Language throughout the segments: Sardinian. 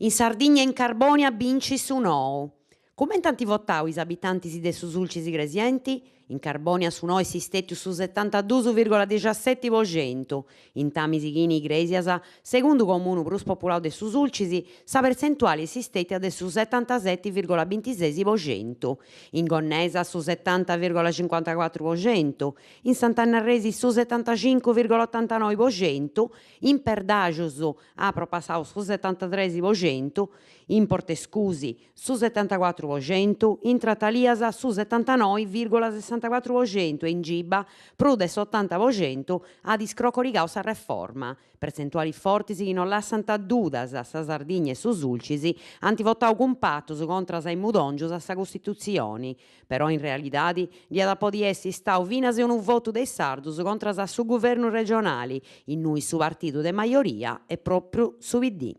In Sardigna e in Carbònia bincit su nou. Cumenti ant votau is abitantis de su Sulcis Igresienti? In Carbònia su no est istètiu su setantaduus virgola dexaseti po centu, intamis chi in Igrèsias, segundu comunu prus populau de su Sulcis, sa pertzentuali est istètia de su setantaseti virgola bintises po centu, in Gonnesa su setanta virgola cincuantacuatru po centu, in Sant'Anna Arresi su setantacincu virgola otantanoi po centu, in Perdaxus at propassau su setantatres po centu, in Portescusi su setantacuatru po centu, in Tratalias su setantanoi virgola sessantacuatru po centu e in Giba prus de s'otanta po centu at iscrocorigau sa reforma. Pertzentualis fortis chi non lassant dudas, sa Sardigna e su Sulcis ant votau cumpatus contras a is mudòngius a sa Costitutzioni. Però in realidadi dd'iat a podi essi istau finas unu votu de is sardus contras a su guvernu regionali, innui su partidu de majoria est pròpriu su PD.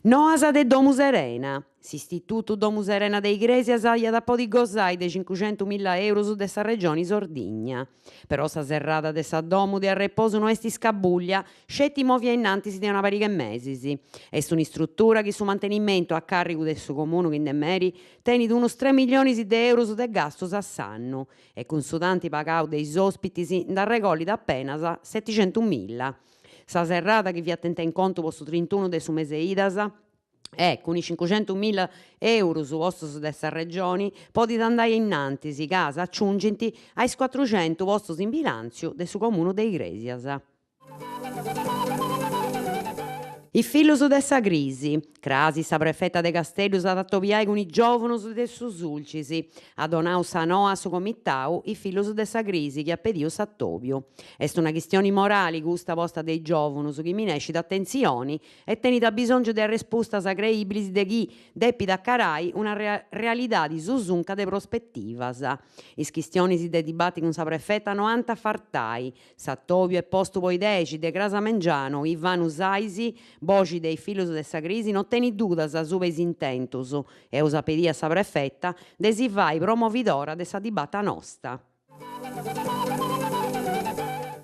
Noas de Domu Serena. S'istitutu Domu Serena de Igrèsias iat a podi gosai de cincuxentumilla eurus de sa Regioni Sardigna. Però sa serrada de sa domu de arreposu no est iscabùllia, sceti mòvia innantis de una pariga 'e mesis. Est un'istrutura chi su mantenimentu a càrrigu de su comunu chi nd'est meri tenit unus tres millionis de eurus de gastus a s'annu e cun su tanti pagau de is òspitis nd'arregollit apenas seticentumilla. Sa serrada chi fiat tenta in contu po su trintunu de su mese 'e idas e cun is cincuxentumilla eurus postus de sa Regioni podit andai ainnantis ca s'aciungint a is cuatruxentu postus in bilàntziu de su Comunu de Igrèsias. Is fillus de sa crisi. Crasi sa prefeta de Casteddu s'at a atobiai cun is giòvunus de su Sulcis. At donau sa noa a su comitau Is fillus de sa crisi chi at pediu s'atòbiu. Est una chistioni morali custa posta de is giòvunus chi minescit atentzioni e tenit abisòngiu de arrespustas creìbilis de chi depit acarai una realidadi susunca de prospetivas. Is chistionis de dibati cun sa prefeta no ant a fartai. S'atòbiu est postu po is dexi de cras a mengianu, Ivanu Sais, boxi de is fillus de sa crisi, no tenit dudas asuba is intentus, eus a pedì a sa prefeta de si fai promovidora de sa dibata nosta.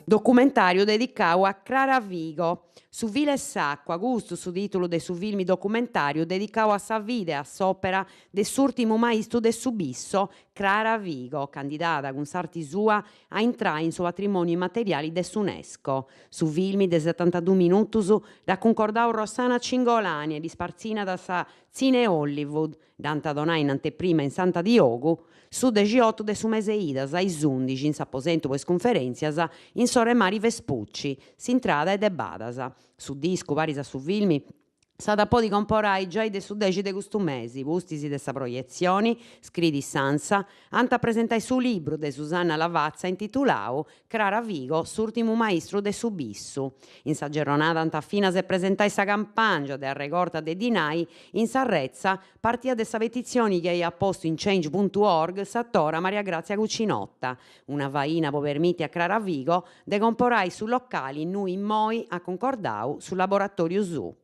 Documentàriu dedicau a Crara Vigo. Su fil 'e s'àcua, custu su tìtulu de su filmi documentàriu dedicau a sa vida e a s'òpera de s'ùrtimu maistu de su Bisso, Crara Vigo, candidada cun s'arti sua a intrai in su patrimòniu immateriali de s'Unesco. Su filmi de setantadus minutus dd'at cuncordau Rossana Cingolani e dd'ispartzinat sa Tzine Hollywood. Dd'ant a donai in anteprima in Sant'Adiogu su dexiotu de su mese 'e idas a is undixi in s'aposentu po is cunferèntzias in s'Or'e Mari Vespucci, s'intrada est de badas. Su discu, paris a su filmi, S'at a podi comporai giai de su dexi de custu mesi, pustis de sa proietzioni, scriit s'Ansa, ant a presentai su libru de Susanna Lavazza intitulau Crara Vigo, s'ùrtimu maistru de su Bissu. In sa gerronada ant a finas presentai sa campàngia de arregorta de dinai in s'arretza, partia de sa petitzioni chi aiat postu in change puntu org s'atora Maria Grazia Cucinotta, una faina po permiti a Crara Vigo de comporai su locali innui immoi at cuncordau su laboratòriu suu.